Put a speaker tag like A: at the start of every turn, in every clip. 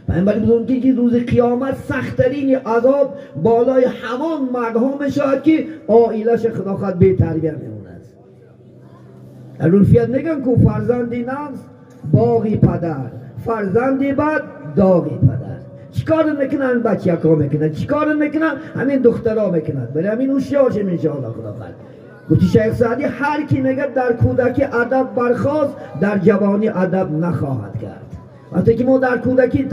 A: پیامبر بزرگی که روز قیامت سخت‌ترین عذاب بالای همان مردها میشود که عائلش خدا خود بی تربیت میموند. در عرفیت میگن که فرزندی ناز باغی پدر، فرزندی بد داغی پدر. چیکار میکنن بچه‌ها میکنن، چیکار میکنن همین دخترها میکنن. برای همین هوشیار شیم ان شاء الله خدا خود. گفتی شیخ سعدی هر کی میگه در کودکی ادب برخاست در جوانی ادب نخواهد کرد. وقتی که ما در کودکی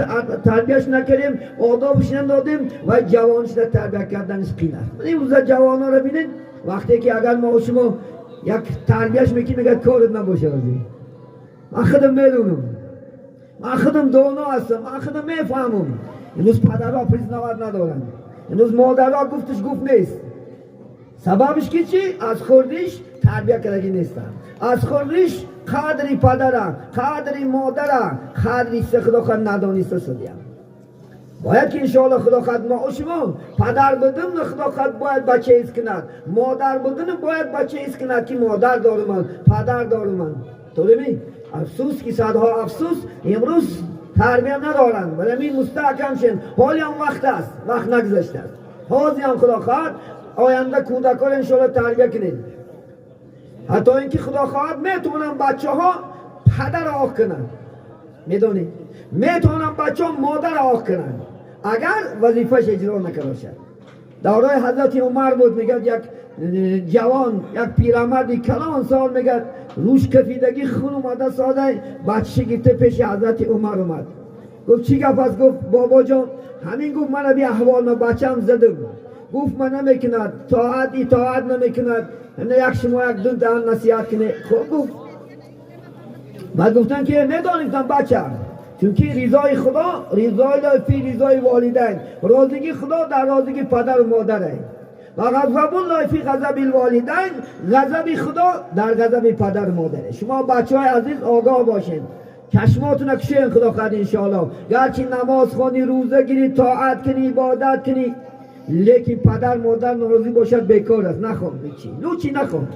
A: تربیتش نکردیم، آدابش ندادیم و جوانش را تربیت کردنش قین است. این روزا جوان‌ها رو ببینید، وقتی که اگر ما و شما یک تربیتش میکنیم میگه کارت نباشه، من خودم میدونم، من خودم دانا هستم، من خودم میفهمم. امروز پدرها پریزناور ندارن، امروز مادرها گفتش گفت نیست. سببش که چی؟ از خوردیش تربیت کردگی نیستن، از خوردیش قدری پدره، قدری مادره، قدری خدا خود ندانسته شدیم. باید که انشاءالله خدا خود ما و شما پدر بدون خدا خود باید بچه ایز کند، مادر بدون باید بچه ایز کند که مادر دارم من، پدر دارم من. تو افسوس که صدها افسوس امروز تربیت ندارن. ولی همین مستحکم شن، حالی هم وقت است، وقت نگذشته است. حالی هم خدا خواهد آینده کودکان انشاءالله تربیت کنید، حتی اینکه خدا خواهد میتونن بچه ها پدر آق کنن، میدونی میتونن بچه ها مادر آق کنن اگر وظیفه‌اش اجرا نکرده باشد. دورای حضرت عمر بود، میگه یک جوان، یک پیرمردی کلان سال، میگه روش کفیدگی خون اومده ساده، بچه گرفته پیش حضرت عمر اومد. گفت چی گفت؟ از گفت بابا جان همین، گفت من بی احوال من بچه‌م زدم. گفت من نمیکند، طاعت اطاعت نمیکند، نه یک شما یک دو تا نصیحت کنه. خب گفت بعد گفتن که ندانستم بچه، چون که رضای خدا رضای فی رضای والدین، راضیگی خدا در راضیگی پدر و مادره، و غضب الله فی غضب الوالدین، غضب خدا در غضب پدر و مادره. شما بچه های عزیز آگاه باشین، چشماتون کشین خدا خواهد انشاءالله. گرچه نماز خوانی، روزه گیری، طاعت کنی، عبادت کنی، لیکن پدر مادر ناراضی باشد بیکار است. نخوان چی لوچی نخوان،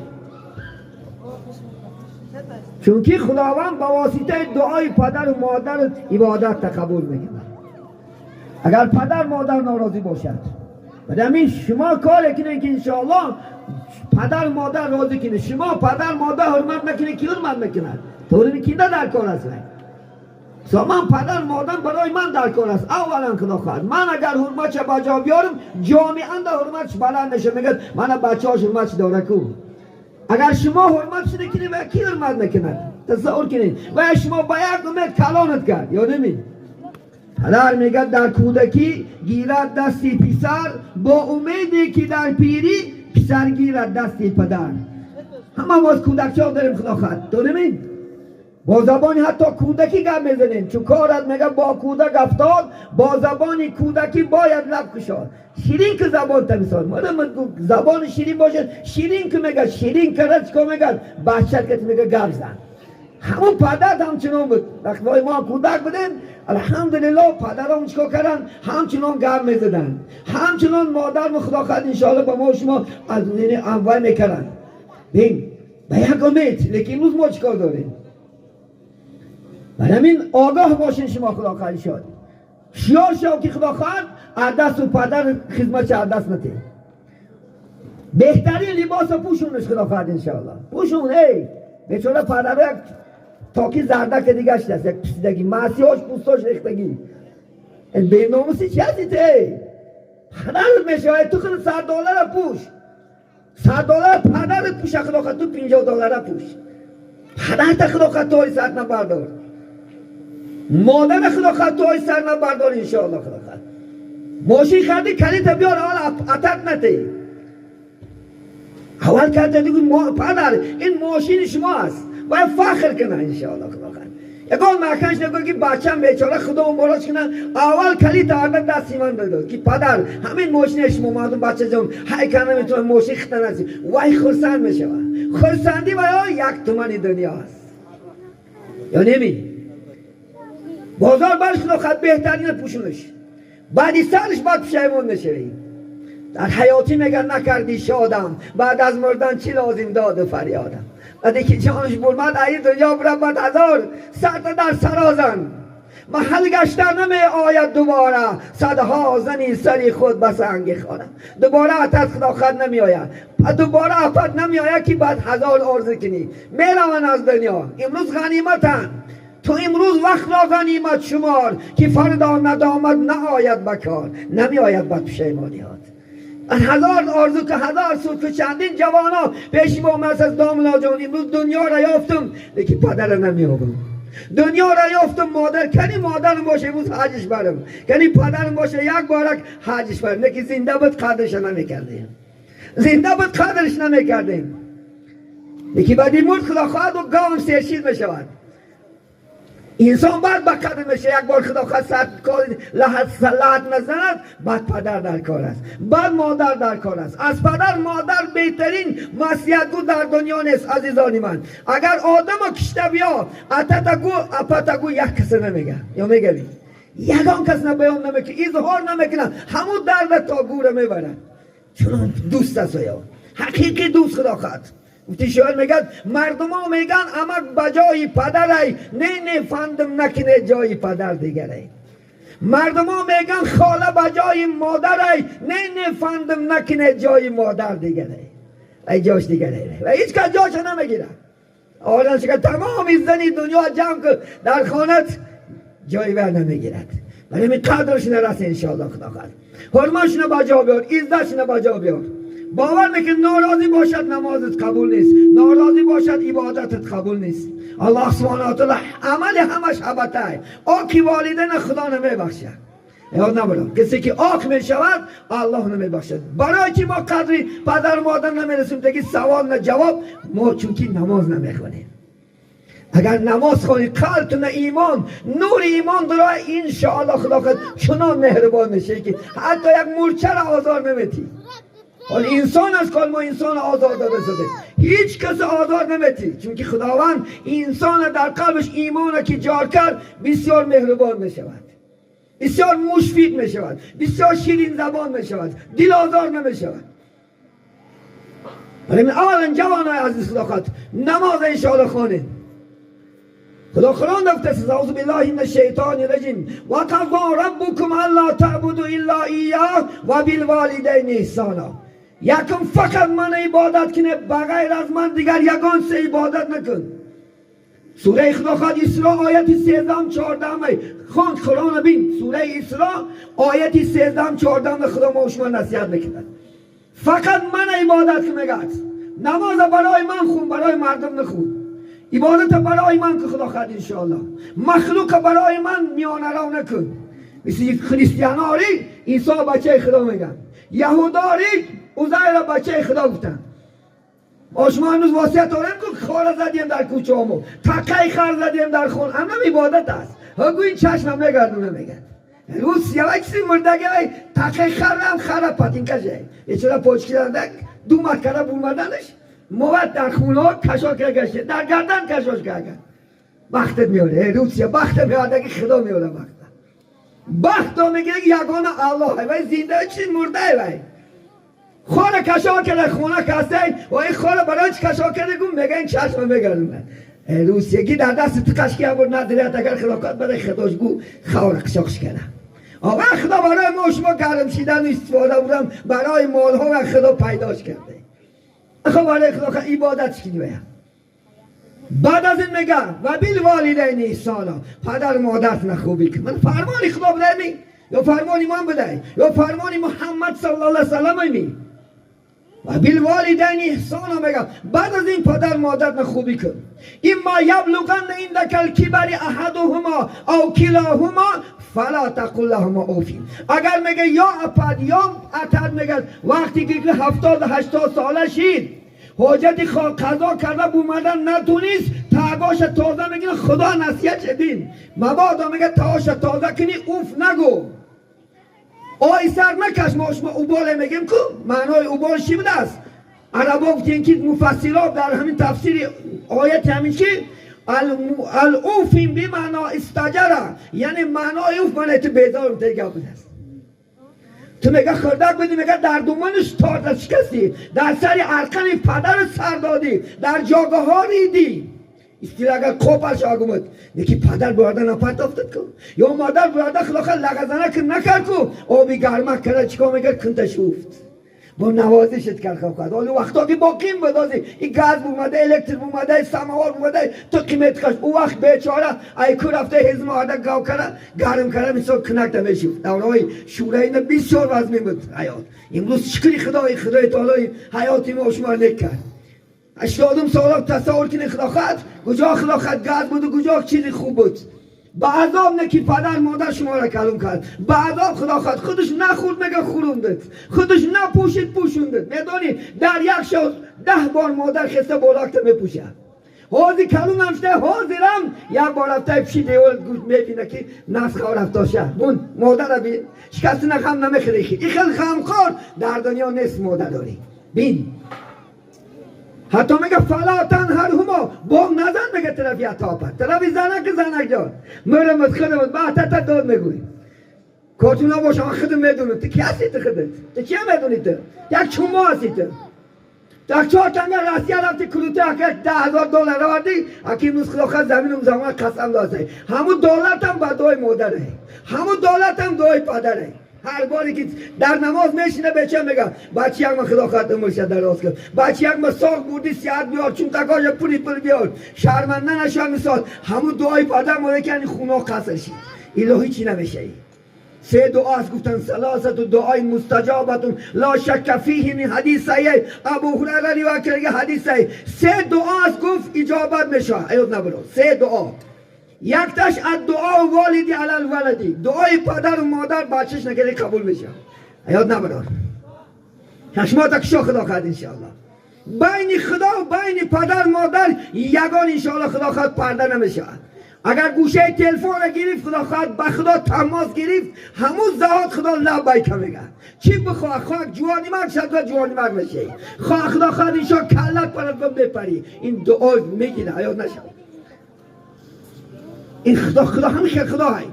A: چون که خداوند با واسطه دعای پدر و مادر عبادت تقبل میکنه. اگر پدر مادر ناراضی باشد، برای همین شما کار کنید که انشاءالله پدر مادر راضی کنید. شما پدر مادر حرمت نکنید کی حرمت میکنه؟ طوری که در کار است. من پدر مادر برای من در کار است. اولا خدا خواهد من اگر حرمتش به جا بیارم، جامعه در حرمتش بلند میشه، میگه من بچه‌هاش حرمتش داره کو. اگر شما حرمتش نکنید و کی حرمت میکنه؟ تصور کنید و شما با یک امید کلانت کرد یا نمی. پدر میگه در کودکی گیرد دستی پسر، با امیدی که در پیری پسر گیرد دستی پدر. همه ما از کودکچا داریم خدا خواهد، تو نمی با زبان حتی کودکی گپ میزنیم، چون کارت میگه با کودک افتاد، با زبان کودکی باید لب کشاد. شیرین که زبان تمیساد، مادم زبان شیرین باشه، شیرین که میگه شیرین کرد چیکار میگه؟ بچه که میگه گپ زن. همون پدر همچنان بود. وقتی ما کودک بودیم الحمدلله پدرام چیکار کردن؟ همچنان گپ میزدن، همچنان مادر خدا خواهد انشاءالله با ما و شما از انواع میکردن. ببین به یک امید. لیکن امروز ما چیکار داریم؟ برای همین آگاه باشین شما خدا خواهد شد، شیار شو که خدا خواهد از دست و پدر خدمت از دست نده. بهترین لباس پوشونش خدا خواهد انشاءالله پوشون. ای بیچاره پدر یک تاکی زرده که دیگه است، یک پسیدگی معصیاش پوستاش ریختگی، به ناموسی چی هستی تو؟ ای پدر میشه تو خود $100 پوش، $100 پدرت پوش، خدا خواهد تو $50 پوش، پدرت خدا خواهد تو سر نبردار، مادر خدا خواهد تو سر نبردار انشاءالله. خدا خواهد ماشین خریدی کلیت بیار، حالا عطت نده، اول کرده دیگه پدر این ماشین شما است، باید فخر کنه انشاءالله. خدا خواهد یکان مکنش نگو که بچم بیچاره خدا مبارک کنه، اول کلید آورد دست من داد که پدر همین ماشین شما مردم بچه جان های کنه میتونه ماشین خطا نسی، وای خرسند میشه، خرسندی وای 1 تومن دنیا است یا نمی. بازار برش خدا خواهد بهترین پوشونش، بعدی سرش بعد پشیمون میشوی. در حیاتی میگن نکردی شادم، بعد از مردن چی لازم داد و فریادم. بعدی که جانش برمد ای دنیا برم بعد هزار سر در سرازن، محل گشته نمی آید دوباره، صدها زنی سری خود به سنگ خانه. دوباره اتت خدا خود نمی آید، دوباره افت نمی آید که بعد هزار آرزو کنی. میروند از دنیا. امروز غنیمتن. تو امروز وقت را غنیمت شمار که فردا ندامت نآید بکار، نمی آید بد پشیمانیات. هزار آرزو که هزار سود که چندین جوانا پیش با من از داملا جان امروز دنیا را یافتم لیکن پدر نمیابم. دنیا را یافتم مادر کنی مادرم باشه امروز حجش برم، کنی پدرم باشه یک بارک حجش برم. لیکن زنده بود قدرش نمیکردیم، زنده بود قدرش نمیکردیم. لیکن بعدی مرد خدا خواهد و گام سرشید میشود. انسان بعد به قدر میشه. یک بار خدا خواهد سر کار لحد نزند، بعد پدر در کار است، بعد مادر در کار است. از پدر مادر بهترین وصیتگو در دنیا نیست عزیزان من. اگر آدم کشته بیا اتتگو اپتگو یک کس نمیگه یا میگه یگان کس نه بیان نمیکنه، اظهار نمیکنه، همون درد تا گوره میبره. چون دوست است یا حقیقی دوست خدا خواهد. گفتی شاعر میگن مردم ها میگن اما بجای پدری نه نه فندم نکنه جای پدر دیگری. مردم ها میگن خاله بجای مادری نه نه فندم نکنه جای مادر دیگری. ای جاش دیگری و هیچ کس جاش نمیگیره. آران شکر تمام زنی دنیا جمع کن در خانت جای بر نمیگیرد. ولی می قدرش نرسه انشاءالله خدا خواهد. حرمش نبجا بیار، عزتش نبجا بیار. باور میکن ناراضی باشد نمازت قبول نیست، ناراضی باشد عبادتت قبول نیست. الله سبحانه و تعالی عمل همش هبته. آکی والدین خدا نمیبخشه. یاد نبرم کسی که آک میشود الله نمیبخشد. برای که ما قدری پدر مادر نمیرسیم دیگه سوال نه جواب، ما چونکی نماز نمیخوانیم. اگر نماز خوانی قلبتون ایمان نور ایمان داره انشاءالله خدا خود چنان مهربان میشه که حتی یک مورچه را آزار نمیتی. حال انسان از کار ما انسان آزار داده شده، هیچ کس آزار نمیتی، چون که خداوند انسان در قلبش ایمان که جار کرد بسیار مهربان میشود، بسیار مشفق میشود، بسیار شیرین زبان میشود، دل آزار نمیشود. ولی من اولا جوانای عزیز خدا خواهد نماز انشاءالله خوانید. خدا قرآن گفته است اعوذ بالله من الشیطان الرجیم و قضى ربکم الا تعبدوا الا ایاه و بالوالدین احسانا. یکم فقط من عبادت کنه، بغیر از من دیگر یگان سه عبادت نکن. سوره خدا خواهد اسراء آیت 13 14 خوان قرآن بین. سوره اسراء آیت 13 14 خدا ما شما نصیحت میکند. فقط من عبادت که میگد نماز برای من خون، برای مردم نخون. عبادت برای من که خدا خواهد انشاءالله. مخلوق برای من میانه رو نکن. مثل خریستیاناری عیسی بچه خدا میگن، یهوداری عزیر بچه خدا گفتن. ما شما هنوز وصیت داریم که خار زدیم در کوچه همو، تقه خر زدیم در خون، هم عبادت است. ها گوی این چشم میگردونه میگن روز سیاه کسی مردگی ای تقه خر هم خر پاتین کشه یه چرا پاچ کردن دو ماه کرده بومدنش مواد در خونه ها کشا کرده در گردن کشاش کرده. بختت میاره روسیه، بخت میاره که خدا میاره. بخت بخت میگه یگانه الله وای زنده چی مرده وای خانه کشا کرده خونه کسته و این خانه برای چی کشا کرده گم میگه این چشم میگردونه. روسیگی در دست تو کشکی بود نداره اگر خدا برای خداش گو خور کشاش کرده. آقا خدا برای ما شما گرم شیدن و استفاده بودم برای مالها و خدا پیداش کرده. خب برای خدا عبادت کنی باید. بعد از این میگه و بالوالدین احسانا، پدر مادرت نخوبی کن. من فرمان خدا بده می یا فرمان من بده یا فرمان محمد صلی الله علیه و سلم می. و بالوالدین احسانا میگه بعد از این پدر مادرت نخوبی کن. اما یبلغن عندک الکبر احدهما او کلاهما فلا تقل لهما اوف. اگر میگه یا اپد یا اتد، میگه وقتی که 70 80 ساله شید حاجت قضا کرده بومدن نتونیست تاگاش تازه میگه خدا نصیحت بین مبادا میگه تاگاش تازه کنی اوف نگو آی سر نکش. ما شما اوبال میگیم کو معنای اوبال چی بوده است؟ عربا گفتین که مفسرا در همین تفسیر آیت همین که الاوف به معنا استجره، یعنی معنای اوف معنی تو بیزار دیگه بوده است. تو میگه خردک بدی میگه در دومنش تار شکستی، در سر ارکان پدر سر دادی، در جاگه ها ریدی. Истила агар қопаш агумад, неки падар бурада напартофтад ку, ё модар бурада худоха лағазана ки накард ку, оби гармак кара чикор мекард? Кунта шуфт, бо навозишат кард худохоҳад. Ҳоло вақто ки боқим буд, ози и газ бумада, электр бумада, самовар бумада, ту қимат қаш. У вақт бечора ай ку рафта ҳезм оварда, гав кара, гарм кара, мисол кунакта мешуфт. Давраҳои шӯраина бисёр вазмин буд ҳаёт. Имрӯз шукри Худои, Худои Таолои ҳаёти мо шумо нек кард. 80 сола тасаввур кунед, худохоҳад, куҷо худохоҳад газ буду, куҷо чизи хуб буд. Ба азоб неки падар модар шуморо калон кард, ба азоб худохоҳад, худаш нахӯрд, мега хӯрондед, худаш напӯшид, пӯшондед. Медонӣ, дар як шаб 10 бор модар хеста болакта мепӯшад. Ҳозир калонам шуда, ҳозирам як бор рафта пиши девор мебина ки насхо рафтоша. Бун модара бин, шикастина ғам намехӯри. И хел ғамхор дар дунё нест. Модар дорӣ, бин, ҳатто мега فلا تنهرهما, бонг назан, мега тарафи атопа, тарафи занак. Занак ҷон, мурамад худамад ба атата дод мегӯй, корту набошам, ман худам медонам. Ту ки ҳасти? Ту худат, ту чия медонӣ? Ту як чумо ҳасти. Ту так чор танга Россия рафти, крутой ака, 10 000 доллар овардӣ. Аки имрӯз худохоҳад замину замон қасам досай, ҳамун доллартам ба дуои модаре, ҳамун доллартам дуои падаре. Ҳар боре ки дар намоз мешина, беча мега: бачи як ма худохоҳад умрша дароз кун, бачи як ма соғ бурди, сиҳат биёр, чунтакоша пули пул биёр, шарманда наша. Мисол, ҳамун дуои падар модар ки хуно қаср шид, илоҳӣ чӣ намешавӣ. Се дуо аст, гуфтан: ثلاثة دعاء مستجابة لا شك فيه. ҳадис саҳиҳ, Абу Ҳурайра ривоят карда, ҳадис саҳиҳ. Се дуо аст, гуфт, иҷобат мешавад, аёд набуро. Се дуо, якташ الدعاء الوالد على الولد, дуои падару модар бачаш накарда қабул мешавад, аёд набарор. Чашмота кушо, худо хоҳад, иншоалло, байни Худо байни падар модар ягон, иншоалло, худо хоҳад, парда намешавад. Агар гӯшаи телефонро гирифт, худо хоҳад, ба Худо тамос гирифт, ҳамун заҳот Худо лаббайка мега. Чӣ бихоҳ, хоҳ ҷувонимарг шад, ҷувонимарг мешавӣ, хоҳ, худо хоҳад, иншо каллат парад, мепарӣ. Ин дуо мегира, ҳаёт нашавад. Ин худо, худо ҳамин хел худо ҳай.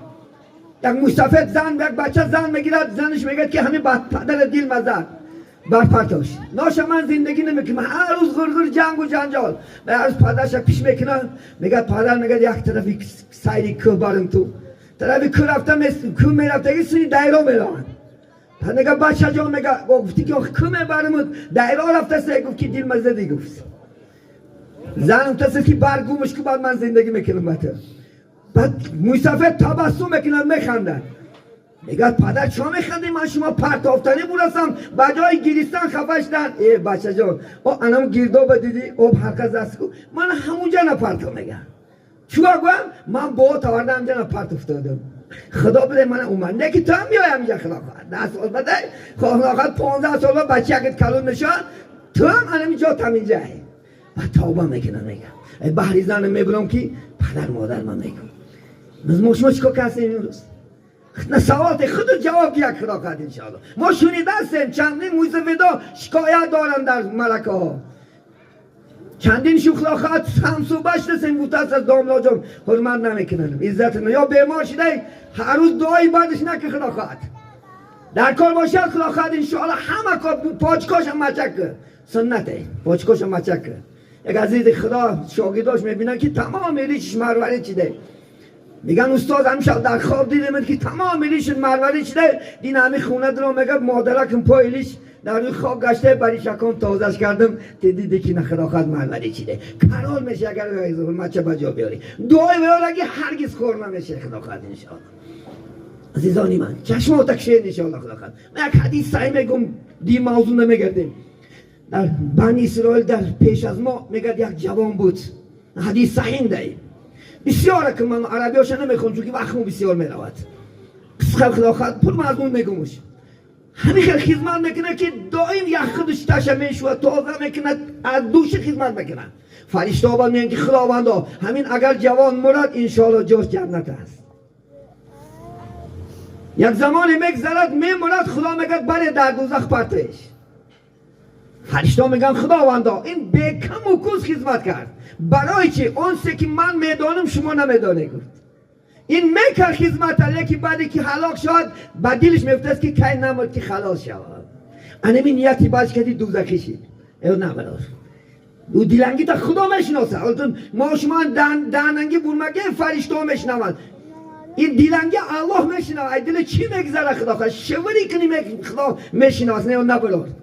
A: Як мустафед зан, як бача зан мегирад, занаш мегӯяд ки ҳамин падара дил мазад барпартош ноша, ман зиндагӣ намекунам, ҳар рӯз ғурғур, ҷангу ҷанҷол. Ҳар рӯз падарша пиш мекунад, мегӯяд, падар мегӯяд, як тарафи сайри кӯҳ барем. Ту тарафи кӯҳ рафта, кӯҳ мерафтаги, сини дайро мераванд. Мега: бачаҷон, мега, гуфти ки кӯҳ мебарем, дайро рафтасе. Гуфт ки дил мазади. Гуфт зан гуфтасе ки баргумаш ку, баъд ман зиндагӣ мекунам ба ту. Баъд мусафед табассум мекунад, механдад. Мегӯяд: падар, чо механдӣ? Ман шумо партофтанӣ бурасам, ба ҷои гиристан хафа шудан. Э, бачаҷон, о анам гирдоба дидӣ, об ҳарқа заст ку, ман ҳамунҷа напартов. Мега: чуа? Гӯям, ман бо таварда ҳамҷа напартофтодам, худо биде мана умад, не ки ту ҳам биёй ҳамҷа. Худо хоҳад, 10 сол бадай, худо хоҳад, 15 сол ба бача якит калон мешавад, ту ҳам анами ҷо таминҷае. Ба тавба мекунам, мега, баҳри зана мебурам ки падар модар ман мегӯм. Мо шумо чикор кардем имрӯз? На саволте худу ҷавоб гирак, худо хоҳад, иншоалло. Мо шунидастем, чандин мӯйсафедо шикоят доранд дар малакаҳо, чандин шу, худо хоҳад, ҳамсӯҳбат шудастем, гуфтааст аз домлоҷон ҳурмат намекунанд, иззат. Ё бемор шудай, ҳар рӯз дуои бадиш наки, худо хоҳад, дар кор бошад, худо хоҳад, иншоалло, ҳама кор почкоша мачак, суннате, почкоша мачак. Як азизи Худо, шогирдош мебинанд ки тамоми ришиш марварид шиде. Меган: устод, ҳамшаб дар хоб дидем ки тамоми ришит марварид шиде. Дин ҳами хона дро, мега, модаракм пои риш дар рӯи хок гашта, баришакон тозаш кардам, ти диди ки на, худо хоҳад, марварид шиде. Карол меша, агар мача ба ҷо биёри, дуои веораги ҳаргиз хор намеша, худо хоҳад, иншоалло. Азизони ман, чашмота кушед, иншоалло, худо хоҳад, ман як ҳадис саҳӣ мегум, ди мавзӯъ намегардем. Дар Бани Исроил, дар пеш аз мо, мегӯяд, як ҷавон буд. Ҳадис саҳим дай бисёре ки ман арабиёша намехонам, чунки вақтмо бисёр меравад. Қисқа, худо хоҳад, пур мазмун мегумуш. Ҳамин хел хизмат мекунад ки доим як худаш таша мешувад, тоза мекунад, аз души хизмат мекунад. Фариштаҳо бад мегӯянд ки худовандо, ҳамин агар ҷавон мурад, иншоалло, ҷош ҷаннат аст. Як замоне мегзарад, мемурад. Худо мегӯяд: бале, дар дӯзах партеш. Фариштаҳо мегӯянд: худовандо, ин бекаму кӯз хизмат кард, барои чи? Он се ки ман медонам, шумо намедонед, гуфт. Ин мекард хизмата, лекин баъде ки ҳалок шавад, ба дилиш мефтаст ки кай намурд ки халос шавад. Анами нияти баъд кади дӯзахӣ шид. Э, на, бародар. او دلنگی تا خدا میشناسه. ما شما دهننگی برمگه فرشته میشنوند. این دلنگی الله میشنوه. ای دل چی میگذره خدا خدا شوری کنی خدا میشناسه نه نبرد.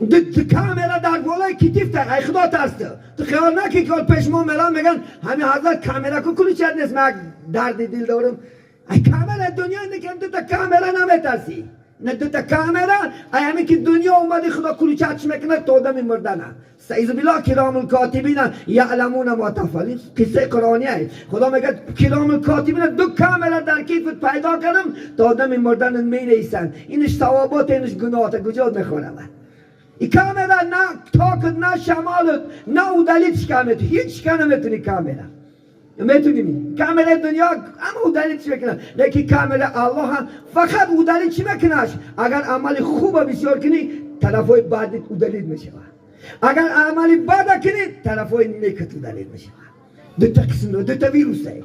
A: دو کامرا در بالای کتیف تا ای خدا ترسته. تو خیال نکی که پیش ما میرن میگن همین حضرت کامرا کو کلی چند نیست من درد دل دارم. ای کامرا دنیا نکن دو تا کامرا نمیترسی. نه دو تا کامرا ای همین که دنیا اومده خدا کلی چش میکنه تا آدم مردنه. استعیذ بالله کرام الکاتبین یعلمون ما تفعلون. قصه قرآنیه. خدا میگه کرام الکاتبین دو کامرا در کیفت پیدا کردم تا آدم مردن مینویسن. اینش ثوابات اینش گناهات کجا میخوره. این کامرا نه تاکت نه شمالت نه اودالیت کامت هیچ که نمیتونی کامرا میتونی کامرا دنیا اما اودالیت چی میکنه لیکن کامرا الله هم فقط اودالیت چی میکنهش اگر عمل خوب بسیار کنی طرفای بدت اودالیت میشه، اگر عمل بد کنی طرفای نیکت اودالیت میشه. دو تا قسم دو تا ویروسه،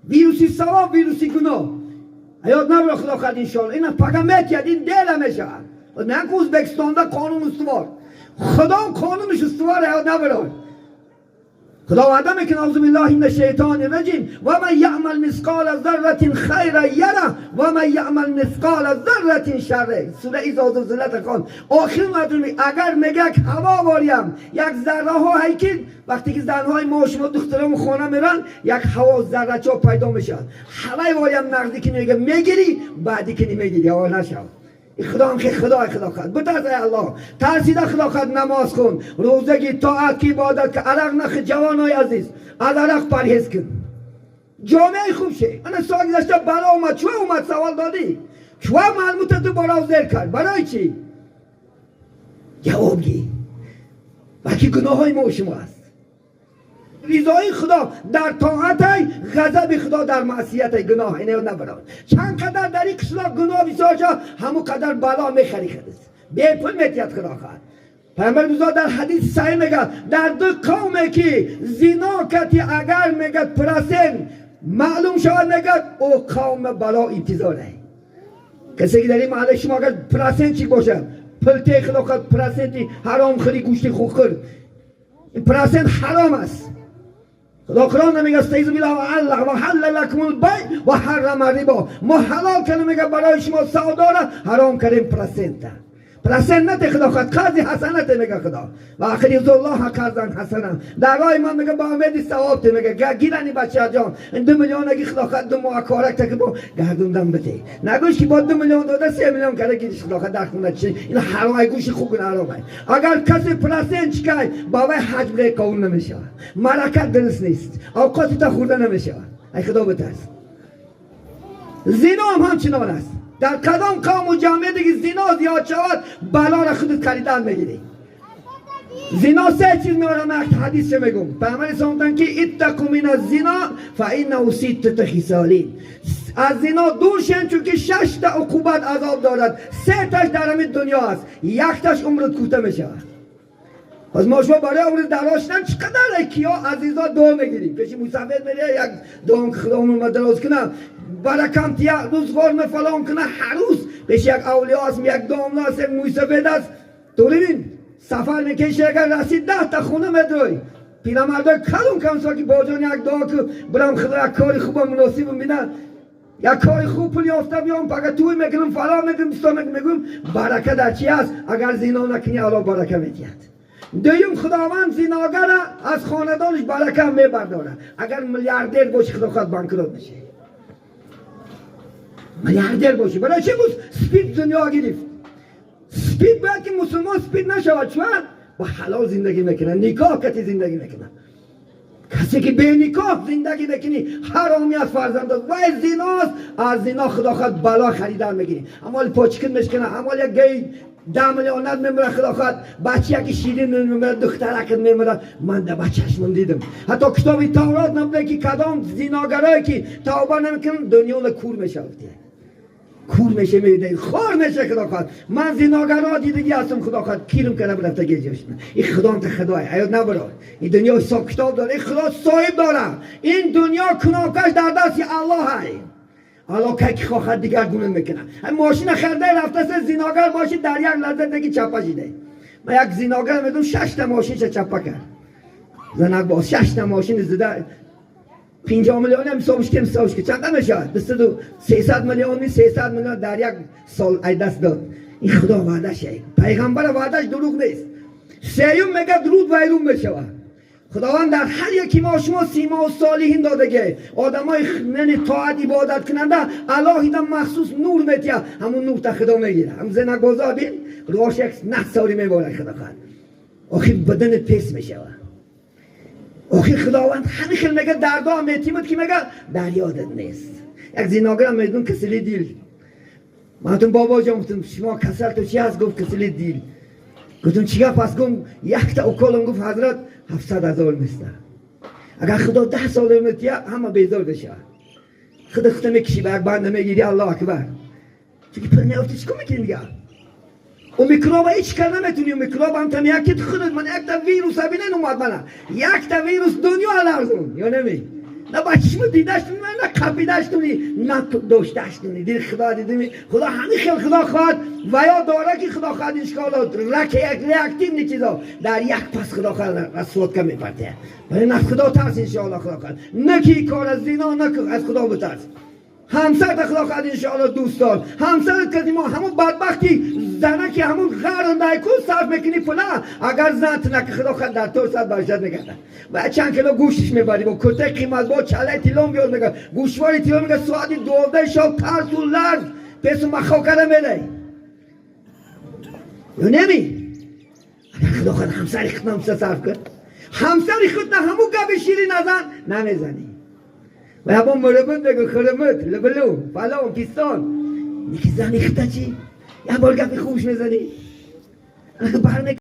A: ویروسی ثواب ویروسی گناه. یاد نبر خدا خد ان شاء الله اینا پاک میتید این دل میشه. نه که ازبکستان قانون استوار خدا قانونش استوار یاد نبرد. خدا وعده میکنه اعوذ بالله من الشیطان الرجیم و من یعمل مثقال ذره خیرا یره و من یعمل مثقال ذره شر. سوره اذا زلزلت خان آخر مردم اگر میگه که هوا واریم یک ذره ها هیکل وقتی که زنهای ما شما دخترام خانه میرن یک هوا ذره چا پیدا میشه هوای واریم نقدی که میگه میگیری بعدی که نمیگیری هوا نشو. خدا هم که خدای خدا خد بترس ای الله ترسیده خدا خد نماز خون روزگی طاعت کی عبادت که عرق نخ. جوانای عزیز از عرق پرهیز کن جامعه خوب شه. انا سال گذشته بلا اومد چون اومد سوال دادی چون معلومت تو بالا زیر کرد برای چی جواب گی بلکه گناه های ما شما است. رضای خدا در طاعت، غضب خدا در معصیت گناه. اینو نبرد چند قدر در این قشلاق گناه بسیار شد همون قدر بلا میخری خودت بی پول میتید خدا خواهد. پیامبر بزرگ در حدیث صحیح میگه در دو قومه که زنا کتی اگر میگه پرسن معلوم شود میگه او قوم بلا انتظاره. کسی که در این محله شما اگر پرسن چی باشه پلته خدا خواهد پرسنتی حرام خوری گوشتی خوب خور این پرسن حرام است. خدا قرآن میگه استعیذ بالله و حل لکم البیع و حرم الربا. ما حلال کنیم میگه برای شما سودا را حرام کردیم پرسنت پرسنت نه خدا خود قرض حسنت میگه خدا و اخریز الله قرضا حسنا. در راه من میگه با امید ثواب میگه گیرانی بچه جان این 2 میلیون اگه خدا خود 2 ماه کارک تا که با گردوندم بده نگوش که با 2 میلیون داده 3 میلیون کرده گیرش خدا خود در خونه چی این حرام گوش خوب حرامه. اگر کسی پرسنت چکای با وی حج بره قبول نمیشه مرکت درست نیست اوقات تا خورده نمیشه. ای خدا بترس. زنا هم همچنان است. در کدام قوم و جامعه دیگه زنا زیاد شود بلا را خودت خریدن میگیری. زنا سه چیز میارم من حدیث میگم پیامبر اسلام که اتقوا من الزنا فانه سته خصال. از زنا دور شین چون که 6 تا عقوبت عذاب دارد. 3 تاش در همین دنیا است 1 تاش عمرت کوتاه میشود. از ما شما برای عمر دراز شدن چقدر کیا عزیزا دعا میگیریم پیش موسفید میره یک دعا که خدا عمر دراز کنه برکم تیا روزگار می فلان کنه هر روز پیش یک اولیا است یک داملا است یک موسفید است. تو ببین سفر میکشه اگر رسید 10 تا خونه میدوی پیرمردا کلون کم ساکی با جان یک دعا که برام خدا یک کاری خوب مناسب میدن یک کاری خوب پول یافته بیام پاک توی میکنم فلان میکنم بستا میگم برکه در چی است؟ اگر زنا نکنی الله برکه میدهد. دویم خداوند زناگر از خاندانش برکه میبرداره. اگر میلیاردر باشی خدا خود بانکروت میشه. میلیاردر باشی برای چی بود؟ سپید دنیا گرفت. سپید باید که مسلمان سپید نشود چون با حلال زندگی میکنه نکاح کتی زندگی میکنه. کسی که به نکاح زندگی میکنی حرامی از فرزند است وای زناست. از زنا خدا خود بلا خریدن میگیری امال پاچکن میشکنه امال یک گی 10 میلیون میمره خدا خود بچه یکی شیرین میمره دخترک میمره. من در بچه‌شون دیدم حتی کتاب تورات نبوده که کدام زناگرایی که توبه نمیکنن دنیا کور میشه کور میشه میده خار میشه خدا خود. من زناگرا دیدگی هستم خدا خود کیرم کرده رفته گیجش. این خدا انت خدای عیاد نبره. این دنیا حساب کتاب داره این خدا صاحب داره. این دنیا کناکش در دست الله های. الله که خواهد دیگر گونه میکنه. این ماشین خرده رفته سه زناگر باشی در یک لحظه دیگه چپا شده. Ман як зиногар медонам, шашта мошинша чаппа кард. Занак боз шашта мошин зида 50 миллион ҳам ҳисобиш кем, ҳисобиш ки чанд мешавад? 200, 300 миллиони 300 миллион дар як сол ай даст дод. Ин Худо ваъдаш, пайғамбара ваъдаш дурӯғ нест. Сеюм мегӯяд, руд вайрон мешавад. Худованд дар ҳар яки мо шумо симоу солиҳин додагӣ, одамои нени тоат ибодат кунанда алоҳида махсус нур метиҳад. Ҳамун нур та Худо мегирад. Ҳам зинакбозо бин, рош як насори меборад. Худо хоҳад, охир баданат пес мешавад. Охир Худованд ҳамин хел мега, дардо метимад, ки мега, дар ёдат нест. Як зиногарам медун, касали дил. Ман гуфтам: «Бобоҷон, — гуфтам, — шумо касал то чи ҳаст?» Гуфт: «Касали дил». Гуфтам: «Чӣ гап аст?» Гуфт: «Якта уколам, — гуфт, — ҳазрат, 700 000 места». Агар Худо 10 сол метия, ҳама безор мешавад. Худа худа мекиши, ба як банда мегири, Аллоҳ акбар. Чунки пул меёфти, чӣ кор мекунӣ дигар? У микроба ҳеч кар наметуни. У микроб ҳам там яки худат ман якта вирус бинен, омад мана якта вирус дунё аларзун ё неми? На ба чишму дидаштуни, на қапидаштуни, на дошташтуни. Дил Худо дидими, Худо ҳамин хел. Худо хоҳад ва ё дора, ки Худо хоҳад, иншоалло, раки реактивный чизо дар як пас Худо хоҳад расходка мепартия. Вале аз Худо тарс, иншоалло. Худо хоҳад, наки кор аз зино наку, аз Худо битарс. Ҳамсарта Худо хоҳад, иншоалло, дӯстдор. Ҳамсарат кади мо ҳамун бадбахти занаки ҳамун ғарндайку сарф мекунӣ пула. Агар зант наки, Худо хоҳад, дар тор сад баршад мекарда ва чанд кило гӯштиш мебарӣ, бо куртаи қиматбо, чалаи тиллом биёр мега, гӯшвори тилло мега. Соати 12 шаб тарсу ларз песу махокара мерай ё неми? Агар Худо хоҳад, ҳамсари худ намса сарф кун, ҳамсари худ на ҳамун габи ширин назан намезанӣ ва ябон мурумут мегу, хурумут, лублу, фалон пистон. Неки зани хута чӣ? Як бор гапи хуш мезанӣ, барме.